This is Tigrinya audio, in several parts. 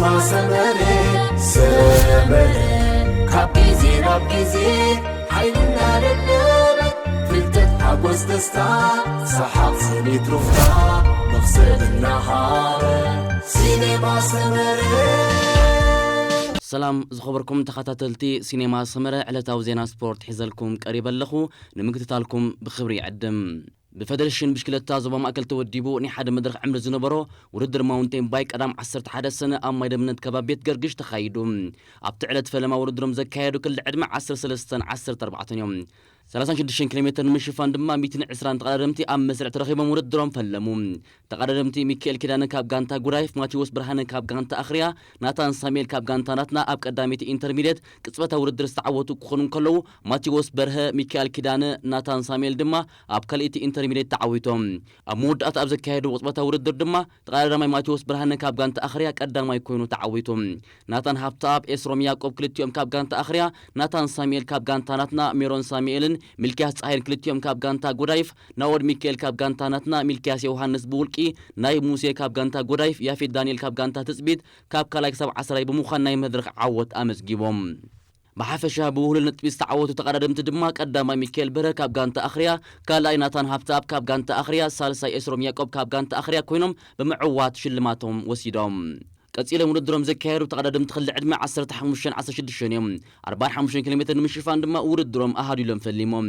ሰመረ ሰመረ ካብ ግዜ ናብ ግዜ ሓይልና ደደበ ፍልጠት ሓጎስ ደስታ ሰሓቕ ስኒት ሩፍታ መኽሰብ እናሃረ ሲኔማ ሰመረ። ሰላም ዝኸበርኩም ተኸታተልቲ ሲኔማ ሰመረ፣ ዕለታዊ ዜና ስፖርት ሒዘልኩም ቀሪበ ኣለኹ። ንምክትታልኩም ብኽብሪ ይዕድም። ብፈደረሽን ብሽክለታ ዞባ ማእከል ተወዲቡ ናይ ሓደ መድረኽ ዕምሪ ዝነበሮ ውድድር ማውንቴን ባይክ ቀዳም ዓሰርተ ሓደ ሰነ ኣብ ማይ ደምነት ከባቢ ቤት ገርግሽ ተኻይዱ። ኣብቲ ዕለት ፈለማ ውድድሮም ዘካየዱ ክልተ ዕድመ ዓሰርተ ሰለስተን ዓሰርተ ኣርባዕተን እዮም። ሰላሳን ሽዱሽተን ኪሎ ሜትር ንምሽፋን ድማ ሚእትን ዕስራን ተቐዳደምቲ ኣብ መስርዕ ተረኺቦም ውድድሮም ፈለሙ። ተቐዳደምቲ ሚካኤል ኪዳነ ካብ ጋንታ ጉዳይፍ፣ ማቴዎስ ብርሃነ ካብ ጋንታ ኣኽርያ፣ ናታን ሳሙኤል ካብ ጋንታ ናትና ኣብ ቀዳመይቲ ኢንተርሚድየት ቅጽበታዊ ውድድር ዝተዓወቱ ክኾኑ እንከለዉ፣ ማቴዎስ በርሀ፣ ሚካኤል ኪዳነ፣ ናታን ሳሙኤል ድማ ኣብ ካልኣይቲ ኢንተርሚድየት ተዓዊቶም። ኣብ መወዳእታ ኣብ ዘካየድዎ ቅጽበታዊ ውድድር ድማ ተቐዳዳማይ ማቴዎስ ብርሃነ ካብ ጋንታ ኣኽርያ ቀዳማይ ኮይኑ ተዓዊቱ። ናታን ሃብተኣብ፣ ኤስሮም ያዕቆብ ክልቲኦም ካብ ጋንታ ኣኽርያ፣ ናታን ሳሙኤል ካብ ጋንታ ናትና፣ ሜሮን ሳሙኤልን ሚልኪያስ ጸሃይን ክልቲኦም ካብ ጋንታ ጎዳይፍ፣ ናኦድ ሚካኤል ካብ ጋንታ ናትና፣ ሚልኪያስ ዮሃንስ ብውልቂ፣ ናይ ሙሴ ካብ ጋንታ ጎዳይፍ፣ ያፌት ዳንኤል ካብ ጋንታ ትጽቢት ካብ ካልኣይ ክሳብ ዓስራይ ብምዃን ናይ መድረኽ ዓወት ኣመዝጊቦም። ብሓፈሻ ብውህሉል ነጥቢ ዝተዓወቱ ተቐዳደምቲ ድማ ቀዳማይ ሚካኤል በርሀ ካብ ጋንታ ኣኽርያ፣ ካልኣይ ናታን ሃብተኣብ ካብ ጋንታ ኣኽርያ፣ ሳልሳይ ኤስሮም ያዕቆብ ካብ ጋንታ ኣኽርያ ኮይኖም ብምዕዋት ሽልማቶም ወሲዶም። ቀጺሎም ውድድሮም ዘካየዱ ተቐዳደምቲ ክሊ ዕድመ ዓሰርተ ሓሙሽተን ዓሰርተ ሽዱሽተን እዮም። ኣርባዓን ሓሙሽተን ኪሎ ሜትር ንምሽፋን ድማ ውድድሮም ኣሃዲሎም ፈሊሞም።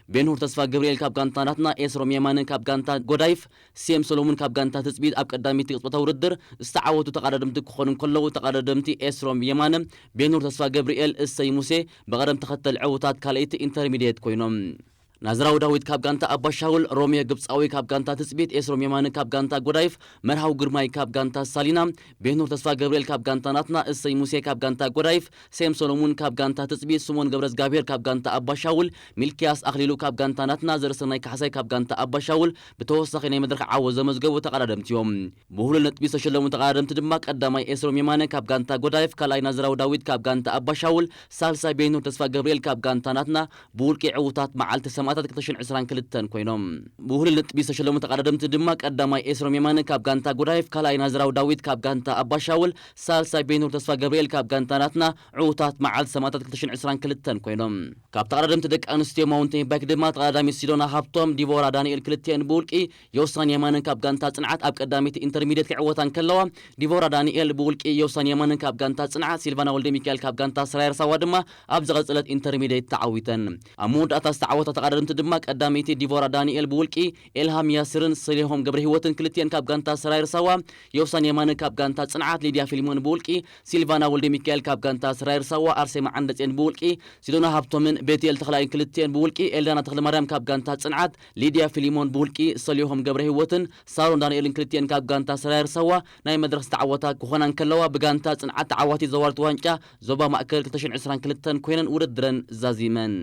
ቤንሁር ተስፋ ገብርኤል ካብ ጋንታ ናትና፣ ኤስሮም የማነ ካብ ጋንታ ጎዳይፍ፣ ሴም ሰሎሙን ካብ ጋንታ ትጽቢት ኣብ ቀዳመይቲ ቅጽበታዊ ውድድር ዝተዓወቱ ተቐዳደምቲ ክኾኑ እንከለዉ፣ ተቐዳደምቲ ኤስሮም የማነ፣ ቤንሁር ተስፋ ገብርኤል፣ እሰይ ሙሴ ብቐደም ተኸተል ዕዉታት ካልኣይቲ ኢንተርሚድየት ኮይኖም። ናዝራዊ ዳዊት ካብ ጋንታ ኣባሻውል፣ ሮሜዮ ግብጻዊ ካብ ጋንታ ትጽቢት፣ ኤስሮም የማነ ካብ ጋንታ ጎዳይፍ፣ መርሃዊ ግርማይ ካብ ጋንታ ሳሊና፣ ቤንሁር ተስፋ ገብርኤል ካብ ጋንታ ናትና፣ እሰይ ሙሴ ካብ ጋንታ ጎዳይፍ፣ ሴም ሰሎሙን ካብ ጋንታ ትጽቢት፣ ስሞን ገብረዝጋብሄር ካብ ጋንታ ኣባሻውል፣ ሚልኪያስ ኣኽሊሉ ካብ ጋንታ ናትና፣ ዘርሰናይ ካሕሳይ ካብ ጋንታ ኣባሻውል ብተወሳኺ ናይ መድረኽ ዓወት ዘመዝገቡ ተቐዳደምቲ እዮም። ብውህሉል ነጥቢ ዝተሸለሙ ተቐዳደምቲ ድማ ቀዳማይ ኤስሮም የማነ ካብ ጋንታ ጎዳይፍ፣ ካልኣይ ናዝራዊ ዳዊት ካብ ጋንታ ኣባሻውል፣ ሳልሳይ ቤንሁር ተስፋ ገብርኤል ካብ ጋንታ ናትና ብውልቂ ዕዉታት መዓልቲ ሰማእታት ክልተ ሽሕን ዕስራን ክልተን ኮይኖም። ብውህሉል ነጥቢ ዝተሸለሙ ተቐዳደምቲ ድማ ቀዳማይ ኤስሮም የማነ ካብ ጋንታ ጎዳይፍ፣ ካልኣይ ናዝራዊ ዳዊት ካብ ጋንታ ኣባሻውል፣ ሳልሳይ ቤንሁር ተስፋ ገብርኤል ካብ ጋንታ ናትና ዕዉታት መዓልቲ ሰማእታት ክልተ ሽሕን ዕስራን ክልተን ኮይኖም። ካብ ተቐዳደምቲ ደቂ ኣንስትዮ ማውንቴን ባይክ ድማ ተቐዳዳሚት ሲዶና ሃብቶም፣ ዲቦራ ዳንኤል ክልቲኤን ብውልቂ፣ ዮሳን የማነ ካብ ጋንታ ጽንዓት ኣብ ቀዳመይቲ ኢንተርሚድየት ክዕወታ እንከለዋ፣ ዲቦራ ዳንኤል ብውልቂ፣ ዮሳን የማነ ካብ ጋንታ ጽንዓት፣ ሲልቫና ወልደ ሚካኤል ካብ ጋንታ ሰራየር ሳዋ ድማ ኣብ ዝቐጸለት ኢንተርሚድየት ተዓዊተን። ኣብ መወዳእታ ዝተዓወታ ተቐዳደምቲ ድማ ቀዳመይቲ ዲቦራ ዳንኤል ብውልቂ፣ ኤልሃም ያስርን ሰሊሆም ገብረ ህይወትን ክልቲኤን ካብ ጋንታ ሰራየር ሳዋ፣ ዮሳን የማነ ካብ ጋንታ ጽንዓት፣ ሊድያ ፊልሞን ብውልቂ፣ ሲልቫና ወልደ ሚካኤል ካብ ጋንታ ሰራየር ሳዋ፣ ኣርሴማ ዓንደጼን ብውልቂ፣ ሲዶና ሃብቶምን ቤትኤል ተኽላይን ክልቲኤን ብውልቂ፣ ኤልዳና ተኽለማርያም ካብ ጋንታ ጽንዓት፣ ሊድያ ፊሊሞን ብውልቂ፣ ሰሊሆም ገብረ ህይወትን ሳሮን ዳንኤልን ክልቲኤን ካብ ጋንታ ሰራየር ሳዋ ናይ መድረኽ ዝተዓወታ ክኾና እንከለዋ፣ ብጋንታ ጽንዓት ተዓዋቲ ዘዋርት ዋንጫ ዞባ ማእከል ክልተ ሽሕን ዕስራን ክልተን ኮይነን ውድድረን ዛዚመን።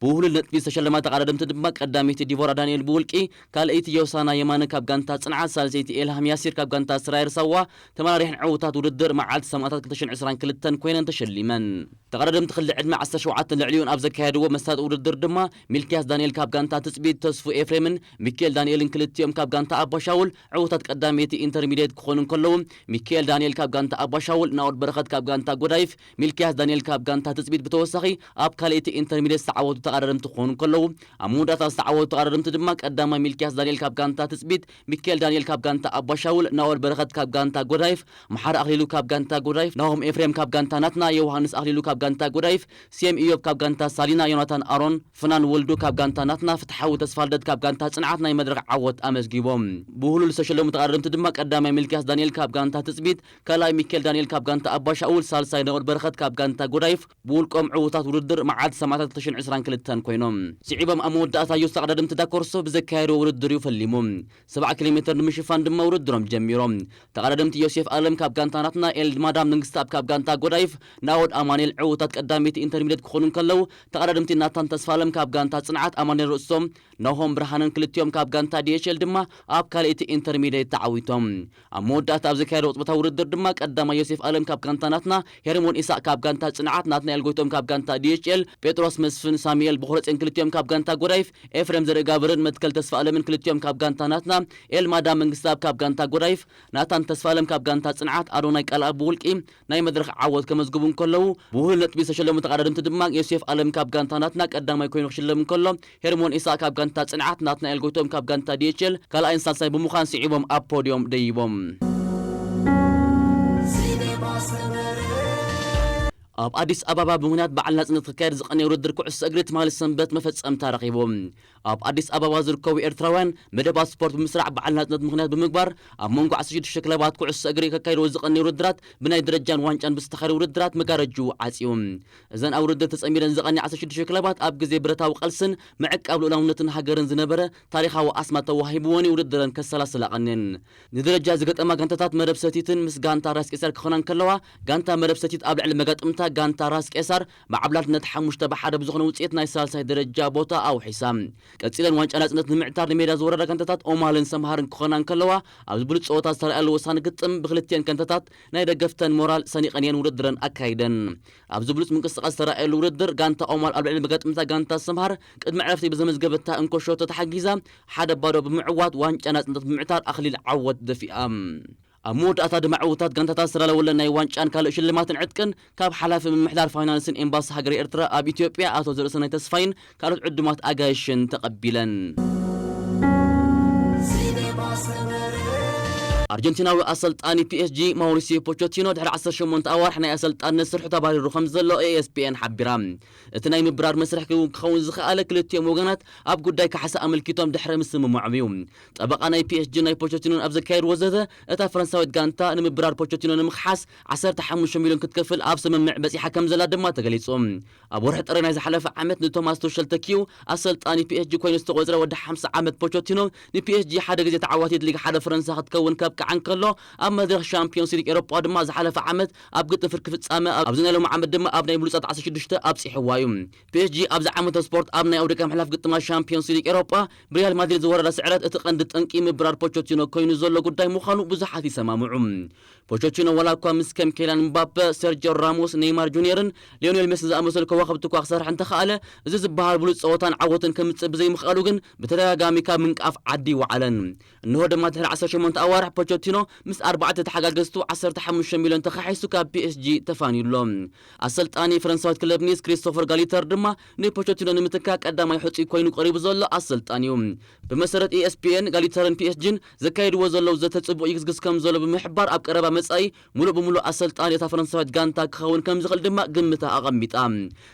ብውህሉል ነጥቢ ዝተሸለማ ተቐዳደምቲ ድማ ቀዳመይቲ ዲቦራ ዳንኤል ብውልቂ፣ ካልኣይቲ ዮሳና የማነ ካብ ጋንታ ጽንዓት፣ ሳልሰይቲ ኤልሃም ያሲር ካብ ጋንታ ሰራየር ሳዋ ተመራሪሐን ዕዉታት ውድድር መዓልቲ ሰማእታት ክልተ ሽሕን ዕስራን ክልተን ኮይነን ተሸሊመን። ተቐዳደምቲ ክሊ ዕድመ ዓሰርተ ሸውዓተን ልዕሊኡን ኣብ ዘካየድዎ መሳጢ ውድድር ድማ ሚልኪያስ ዳንኤል ካብ ጋንታ ትጽቢት፣ ተስፉ ኤፍሬምን ሚካኤል ዳንኤልን ክልቲኦም ካብ ጋንታ ኣባሻውል ዕዉታት ቀዳመይቲ ኢንተርሚድየት ክኾኑ እንከለዉ፣ ሚካኤል ዳንኤል ካብ ጋንታ ኣባሻውል፣ ናኦድ በረኸት ካብ ጋንታ ጎዳይፍ፣ ሚልኪያስ ዳንኤል ካብ ጋንታ ትጽቢት ብተወሳኺ ኣብ ካልኣይቲ ኢንተርሚድየት ዝተዓወቱ ተቐዳደምቲ ክኾኑ እንከለዉ፣ ኣብ መወዳእታ ዝተዓወቱ ተቐዳደምቲ ድማ ቀዳማይ ሚልኪያስ ዳንኤል ካብ ጋንታ ትጽቢት፣ ሚካኤል ዳንኤል ካብ ጋንታ ኣባሻውል፣ ናኦድ በረኸት ካብ ጋንታ ጎዳይፍ፣ መሓሪ ኣኽሊሉ ካብ ጋንታ ጎዳይፍ፣ ናሆም ኤፍሬም ካብ ጋንታ ናትና፣ ዮውሃንስ ኣኽሊሉ ካብ ጋንታ ጎዳይፍ፣ ሴም ኢዮብ ካብ ጋንታ ሳሊና፣ ዮናታን ኣሮን፣ ፍናን ወልዱ ካብ ጋንታ ናትና፣ ፍትሓዊ ተስፋልደት ካብ ጋንታ ጽንዓት ናይ መድረኽ ዓወት ኣመዝጊቦም። ብውህሉል ዝተሸለሙ ተቐዳደምቲ ድማ ቀዳማይ ሚልኪያስ ዳንኤል ካብ ጋንታ ትጽቢት፣ ካልኣይ ሚካኤል ዳንኤል ካብ ጋንታ ኣባሻውል፣ ሳልሳይ ናኦድ በረኸት ካብ ጋንታ ጎዳይፍ ብውልቆም ዕዉታት ውድድር መዓልቲ ሰማእታት ክልተ ሽሕን ዕስራን ክልተን ኮይኖም። ስዒቦም ኣብ መወዳእታ ዮስ ተቐዳደምቲ ዳኮርሶ ብዘካየድዎ ውድድር እዩ ፈሊሙ። ሰብዓ ኪሎ ሜትር ንምሽፋን ድማ ውድድሮም ጀሚሮም። ተቐዳደምቲ ዮሴፍ ኣለም ካብ ጋንታ ናትና፣ ኤልማዳም መንግስተኣብ ካብ ጋንታ ጎዳይፍ፣ ናኦድ ኣማኑኤል ዕዉታት ቀዳመይቲ ኢንተርሚድየት ክኾኑ እንከለዉ፣ ተቐዳደምቲ ናታን ተስፋለም ካብ ጋንታ ጽንዓት፣ ኣማኑኤል ርእሶም፣ ናሆም ብርሃንን ክልቲኦም ካብ ጋንታ ዲኤችኤል ድማ ኣብ ካልኣይቲ ኢንተርሚድየት ተዓዊቶም። ኣብ መወዳእታ ኣብ ዘካየደ ቅጽበታዊ ውድድር ድማ ቀዳማይ ዮሴፍ ኣለም ካብ ጋንታ ናትና፣ ሄርሞን ኢሳቅ ካብ ጋንታ ጽንዓት፣ ናትናኤል ጎይቶም ካብ ጋንታ ዲኤችኤል፣ ጴጥሮስ መስፍን ሳሙኤል ብኾረጼን ክልቲኦም ካብ ጋንታ ጋንታ ጎዳይፍ ኤፍሬም ዘርእጋብርን መትከል ተስፋ ኣለምን ክልቲኦም ካብ ጋንታ ናትና፣ ኤልማዳ መንግስተኣብ ካብ ጋንታ ጎዳይፍ፣ ናታን ተስፋ ኣለም ካብ ጋንታ ጽንዓት፣ ኣዶናይ ቃልኣብ ብውልቂ ናይ መድረኽ ዓወት ከመዝግቡ እንከለዉ፣ ብውህሉል ነጥቢ ዝተሸለሙ ተቐዳደምቲ ድማ ዮሴፍ ኣለም ካብ ጋንታ ናትና ቀዳማይ ኮይኑ ክሽለም እንከሎ፣ ሄርሞን ኢሳቅ ካብ ጋንታ ጽንዓት፣ ናትናኤል ጎይቶም ካብ ጋንታ ዲኤችኤል ካልኣይን ሳልሳይ ብምዃን ስዒቦም ኣብ ፖድዮም ደይቦም። ኣብ ኣዲስ ኣበባ ብምኽንያት በዓል ናጽነት ክካየድ ዝቐነየ ውድድር ኩዕሶ እግሪ ትማሊ ሰንበት መፈጸምታ ረኺቡ። ኣብ ኣዲስ ኣበባ ዝርከቡ ኤርትራውያን መደባት ስፖርት ብምስራዕ በዓል ናጽነት ምኽንያት ብምግባር ኣብ መንጎ ዓሰርተ ሽዱሽተ ክለባት ኩዕሶ እግሪ ከካይድዎ ዝቐነየ ውድድራት ብናይ ደረጃን ዋንጫን ብዝተኻየደ ውድድራት መጋረጅኡ ዓጽዩ። እዘን ኣብ ውድድር ተጸሚደን ዝቐነያ ዓሰርተ ሽዱሽተ ክለባት ኣብ ግዜ ብረታዊ ቃልስን ምዕቃብ ልኡላውነትን ሃገርን ዝነበረ ታሪኻዊ ኣስማ ተዋሂብወን እዩ ውድድረን ከሰላስላ ቀንየን። ንደረጃ ዝገጠማ ጋንታታት መረብ ሰቲትን ምስ ጋንታ ራስ ቄሳር ክኾና እንከለዋ፣ ጋንታ መረብ ሰቲት ኣብ ልዕሊ መጋጥምታ ጋንታ ራስ ቄሳር ብዓብላልነት ሓሙሽተ ብሓደ ብዝኾነ ውጽኢት ናይ ሳልሳይ ደረጃ ቦታ ኣውሒሳ። ቀጺለን ዋንጫ ናጽነት ንምዕታር ንሜዳ ዝወረዳ ጋንታታት ኦማልን ሰምሃርን ክኾና እንከለዋ፣ ኣብዚ ብሉጽ ጸወታ ዝተረኣየሉ ወሳኒ ግጥም ብክልቲአን ጋንታታት ናይ ደገፍተን ሞራል ሰኒቐን እየን ውድድረን ኣካይደን። ኣብዚ ብሉጽ ምንቅስቓስ ዝተረኣየሉ ውድድር፣ ጋንታ ኦማል ኣብ ልዕሊ መጋጥምታ ጋንታ ሰምሃር ቅድሚ ዕረፍቲ ብዘመዝገበታ እንኮ ሾቶ ተሓጊዛ ሓደ ባዶ ብምዕዋት ዋንጫ ናጽነት ብምዕታር ኣኽሊል ዓወት ደፊኣ። ኣብ መወዳእታ ድማ ዕዉታት ጋንታታት ዝተዳለወለን ናይ ዋንጫን ካልእ ሽልማትን ዕጥቅን ካብ ሓላፊ ምምሕዳር ፋይናንስን ኤምባሲ ሃገረ ኤርትራ ኣብ ኢትዮጵያ ኣቶ ዘርእሰናይ ተስፋይን ካልኦት ዕዱማት ኣጋይሽን ተቐቢለን። ኣርጀንቲናዊ ኣሰልጣኒ ፒኤስጂ ማውሪሲዮ ፖቸቲኖ ድሕሪ ዓሰርተ ሸሞንተ ኣዋርሕ ናይ ኣሰልጣንነት ስርሑ ተባሪሩ ከም ዘሎ ኤኤስፒኤን ሓቢራ። እቲ ናይ ምብራር መስርሕ ክው-፣ ክኸውን ዝኸኣለ ክልቲኦም ወገናት ኣብ ጉዳይ ካሕሳ ኣመልኪቶም ድሕሪ ምስምምዖም እዩ። ጠበቓ ናይ ፒኤስጂ ናይ ፖቸቲኖን ኣብ ዘካየድዎ ዘተ፣ እታ ፈረንሳዊት ጋንታ ንምብራር ፖቸቲኖ ንምኽሓስ ዓሰርተ ሓሙሽተ ሚልዮን ክትከፍል ኣብ ስምምዕ በጺሓ ከም ዘላ ድማ ተገሊጹ። ኣብ ወርሒ ጥሪ ናይ ዝሓለፈ ዓመት ንቶማስ ቱሸል ተኪኡ ኣሰልጣኒ ፒኤስጂ ኮይኑ ዝተቖጽረ ወዲ ሓምሳ ዓመት ፖቸቲኖ ንፒኤስጂ ሓደ ግዜ ተዓዋቲት ሊግ ሓደ ፈረንሳ ክትከውን ከብቅዓ እንከሎ፣ ኣብ መድረኽ ሻምፒዮንስ ሊግ ኤሮጳ ድማ ዝሓለፈ ዓመት ኣብ ግጥም ፍርቂ ፍጻመ፣ ኣብዚ ናይ ሎሚ ዓመት ድማ ኣብ ናይ ብሉጻት ዓሰርተ ሽዱሽተ ኣብጺሕዋ እዩ። ፒኤስጂ ኣብዚ ዓመተ ስፖርት ኣብ ናይ ኣውደቂ ምሕላፍ ግጥማት ሻምፒዮንስ ሊግ ኤሮጳ ብሪያል ማድሪድ ዝወረዳ ስዕረት እቲ ቀንዲ ጠንቂ ምብራር ፖቸቲኖ ኮይኑ ዘሎ ጉዳይ ምዃኑ ብዙሓት ይሰማምዑ። ፖቸቲኖ ዋላ እኳ ምስ ከም ኬይላን ምባፐ፣ ሴርጂዮ ራሞስ፣ ኔይማር ጁኒየርን ሊዮኔል ሜስን ዝኣመሰሉ ከዋኽብቲ እኳ ክሰርሕ እንተኸኣለ፣ እዚ ዝበሃል ብሉጽ ጸወታን ዓወትን ከምጽእ ብዘይምኽኣሉ ግን ብተደጋጋሚ ካብ ምንቃፍ ዓዲ ይወዓለን። እንሆ ድማ ድሕሪ ዓሰርተ ሸሞንተ ኣዋርሕ ፖቸቲኖ ምስ ኣርባዕተ ተሓጋገዝቱ ዓሰርተ ሓሙሽተ ሚልዮን ተኻሒሱ ካብ ፒኤስጂ ተፋንዩ ኣሎ። ኣሰልጣኒ ፈረንሳዊት ክለብ ኒስ ክሪስቶፈር ጋሊተር ድማ ንፖቸቲኖ ንምትካእ ቀዳማይ ሕጹይ ኮይኑ ቀሪቡ ዘሎ ኣሰልጣኒ እዩ። ብመሰረት ኢኤስፒኤን፣ ጋሊተርን ፒኤስጂን ዘካይድዎ ዘለዉ ዘተ ጽቡቕ ይግስግስ ከም ዘሎ ብምሕባር፣ ኣብ ቀረባ መጻኢ ምሉእ ብምሉእ ኣሰልጣኒ እታ ፈረንሳዊት ጋንታ ክኸውን ከም ዝኽእል ድማ ግምታ ኣቐሚጣ።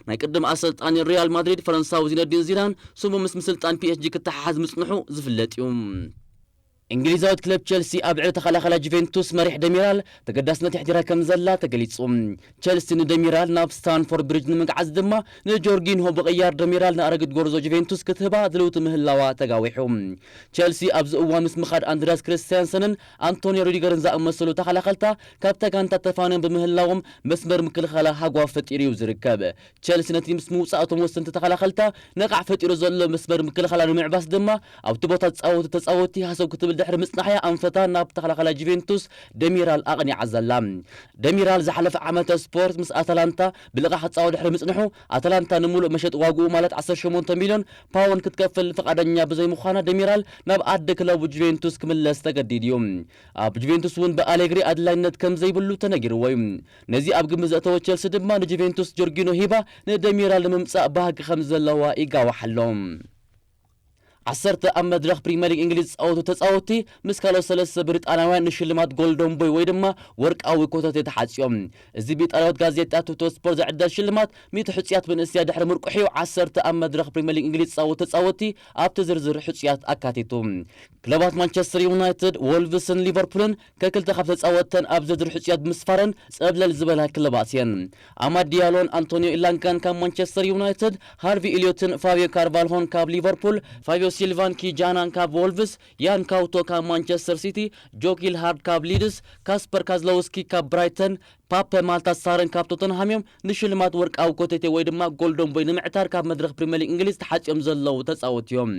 ናይ ቅድም ኣሰልጣኒ ሪያል ማድሪድ ፈረንሳዊ ዚነዲን ዚዳን ስሙ ምስ ምስልጣን ፒኤስጂ ክተሓሓዝ ምጽንሑ ዝፍለጥ እዩ። እንግሊዛዊት ክለብ ቸልሲ ኣብ ልዕሊ ተኸላኻላይ ጁቬንቱስ መሪሕ ደሚራል ተገዳስነት የሕዲራ ከም ዘላ ተገሊጹ። ቸልሲ ንደሚራል ናብ ስታንፎርድ ብሪጅ ንምግዓዝ ድማ ንጆርጊንሆ ብቕያር ደሚራል ንኣረጊት ጎርዞ ጁቬንቱስ ክትህባ ድልውቲ ምህላዋ ተጋዊሑ። ቸልሲ ኣብዚ እዋን ምስ ምኻድ ኣንድሪያስ ክሪስቲያንሰንን ኣንቶኒዮ ሩዲገርን ዝኣመሰሉ ተኸላኸልታ ካብታ ጋንታ ተፋንዮም ብምህላዎም መስመር ምክልኻላ ሃጓፍ ፈጢሩ እዩ ዝርከብ። ቸልሲ ነቲ ምስ ምውጻእ እቶም ወሰንቲ ተኸላኸልታ ነቓዕ ፈጢሩ ዘሎ መስመር ምክልኻላ ንምዕባስ ድማ ኣብቲ ቦታ ዝጻወቱ ተጻወትቲ ሃሰው ክትብል ድሕሪ ምጽናሕያ ኣንፈታ ናብ ተኸላኻላይ ጁቬንቱስ ደሚራል ኣቕኒዓ ዘላ። ደሚራል ዝሓለፈ ዓመተ ስፖርት ምስ ኣታላንታ ብልቓሕ ክጻወት ድሕሪ ምጽንሑ፣ ኣታላንታ ንምሉእ መሸጢ ዋግኡ ማለት ዓሰርተ ሸሞንተ ሚልዮን ፓውንድ ክትከፍል ፍቓደኛ ብዘይምዃና ደሚራል ናብ ዓዲ ክለቡ ጁቬንቱስ ክምለስ ተገዲዱ እዩ። ኣብ ጁቬንቱስ እውን ብኣሌግሪ ኣድላይነት ከም ዘይብሉ ተነጊርዎ እዩ። ነዚ ኣብ ግምት ዘእተወ ቸልሲ ድማ ንጁቬንቱስ ጆርጊኖ ሂባ ንደሚራል ንምምጻእ ባህጊ ከም ዘለዋ ይጋዋሕ ኣሎ። ዓሰርተ ኣብ መድረኽ ፕሪምየር ሊግ እንግሊዝ ዝጻወቱ ተጻወትቲ ምስ ካልኦት ሰለስተ ብሪጣንያውያን ንሽልማት ጎልደን ቦይ ወይ ድማ ወርቃዊ ኮተቴ ተሓጽዮም። እዚ ብኢጣልያዊት ጋዜጣ ቱቶ ስፖርት ዝዕደል ሽልማት ሚእቲ ሕጹያት መንእሰያት ድሕሪ ምርቁሕ እዩ ዓሰርተ ኣብ መድረኽ ፕሪምየር ሊግ እንግሊዝ ዝጻወቱ ተጻወትቲ ኣብቲ ዝርዝር ሕጹያት ኣካቲቱ። ክለባት ማንቸስተር ዩናይትድ፣ ወልቭስን ሊቨርፑልን ከክልተ ካብ ተጻወትተን ኣብ ዝርዝር ሕጹያት ብምስፋረን ጸብለል ዝበላ ክለባት እየን። ኣማድ ዲያሎን ኣንቶኒዮ ኢላንጋን ካብ ማንቸስተር ዩናይትድ፣ ሃርቪ ኢልዮትን ፋብዮ ካርቫልሆን ካብ ሊቨርፑል፣ ፋብዮ ሲልቫን ኪጃናን ካብ ወልቭስ፣ ያን ካውቶ ካብ ማንቸስተር ሲቲ፣ ጆ ጊልሃርድ ካብ ሊድስ፣ ካስፐር ካዝሎውስኪ ካብ ብራይተን፣ ፓፐ ማልታ ሳርን ካብ ቶተንሃም እዮም ንሽልማት ወርቃዊ ኮተቴ ወይ ድማ ጎልደን ቦይ ንምዕታር ካብ መድረኽ ፕሪምየር ሊግ እንግሊዝ ተሓጽዮም ዘለዉ ተጻወትቲ እዮም።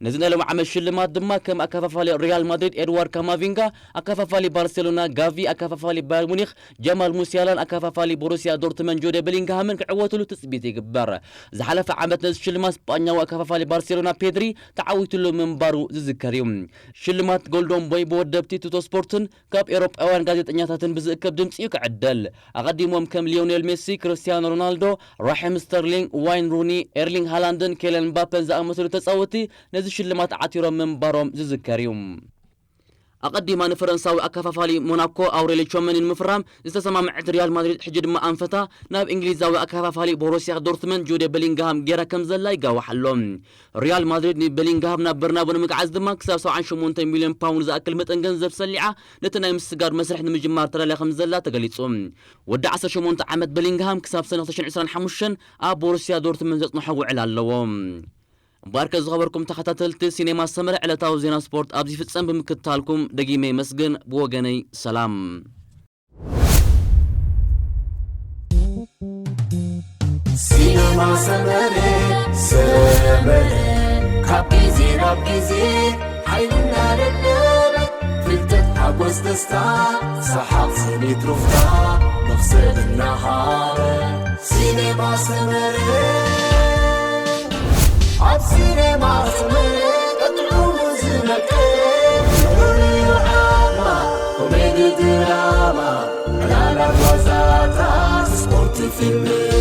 ነዚ ናይ ሎም ዓመት ሽልማት ድማ ከም ኣከፋፋሊ ሪያል ማድሪድ ኤድዋርድ ካማቪንጋ፣ ኣከፋፋሊ ባርሴሎና ጋቪ፣ ኣከፋፋሊ ባየር ሙኒክ ጀማል ሙሲያላን ኣከፋፋሊ ቦሩሲያ ዶርትመን ጆደ ቤሊንግሃምን ክዕወትሉ ትጽቢት ይግበር። ዝሓለፈ ዓመት ነዚ ሽልማት ስጳኛዊ ኣከፋፋሊ ባርሴሎና ፔድሪ ተዓዊትሉ ምንባሩ ዝዝከር እዩ። ሽልማት ጎልደን ቦይ ብወደብቲ ቱቶ ስፖርትን ካብ ኤውሮጳውያን ጋዜጠኛታትን ብዝእከብ ድምጺ እዩ ክዕደል። ኣቐዲሞም ከም ሊዮኔል ሜሲ፣ ክርስቲያኖ ሮናልዶ፣ ራሒም ስተርሊንግ፣ ዋይን ሩኒ፣ ኤርሊንግ ሃላንድን ኬለን ምባፐን ዝኣመሰሉ ተጻወቲ ነዚ ሽልማት ዓቲሮም ምንባሮም ዝዝከር እዩ። ኣቐዲማ ንፈረንሳዊ ኣከፋፋሊ ሞናኮ ኣውሬሊ ቾመኒ ንምፍራም ዝተሰማምዐት ሪያል ማድሪድ ሕጂ ድማ ኣንፈታ ናብ እንግሊዛዊ ኣከፋፋሊ ቦሮሲያ ዶርትመንድ ጁደ ቤሊንግሃም ጌራ ከም ዘላ ይጋዋሕ ኣሎ። ሪያል ማድሪድ ንቤሊንግሃም ናብ በርናቡ ንምግዓዝ ድማ ክሳብ ሰብዓን ሸሞንተ ሚልዮን ፓውንድ ዝኣክል መጠን ገንዘብ ሰሊዓ ነቲ ናይ ምስጋር መስርሕ ንምጅማር ተዳልያ ከም ዘላ ተገሊጹ። ወዲ ዓሰርተ ሸሞንተ ዓመት ቤሊንግሃም ክሳብ ሰነ ክልተ ሽሕን ዕስራን ሓሙሽተን ኣብ ቦሩሲያ ዶርትመንድ ዘጽንሖ ውዕል ኣለዎ። እምበኣርከ ዝኸበርኩም ተኸታተልቲ ሲኔማ ሰመረ ዕለታዊ ዜና ስፖርት ኣብዚ ፍጸም ብምክትታልኩም ደጊመ ይመስግን። ብወገነይ ሰላም። ሲነማ ሰመረ ሰመረ ካብ ግዜ ናብ ግዜ ሓይልና ለለበ ፍልጠት ሓጎስ ደስታ ሰሓቕ ስኒት ሩፍታ መኽሰብ እናሃበ ሲነማ ሰመረ ኣብ ሲነማ ሰመረ ቀጥዑ ዝመቀረ ፍሉይ ዓማ ኮሜዲ ድራማ ዕላላት ዋዛታት ስፖርት ፊልም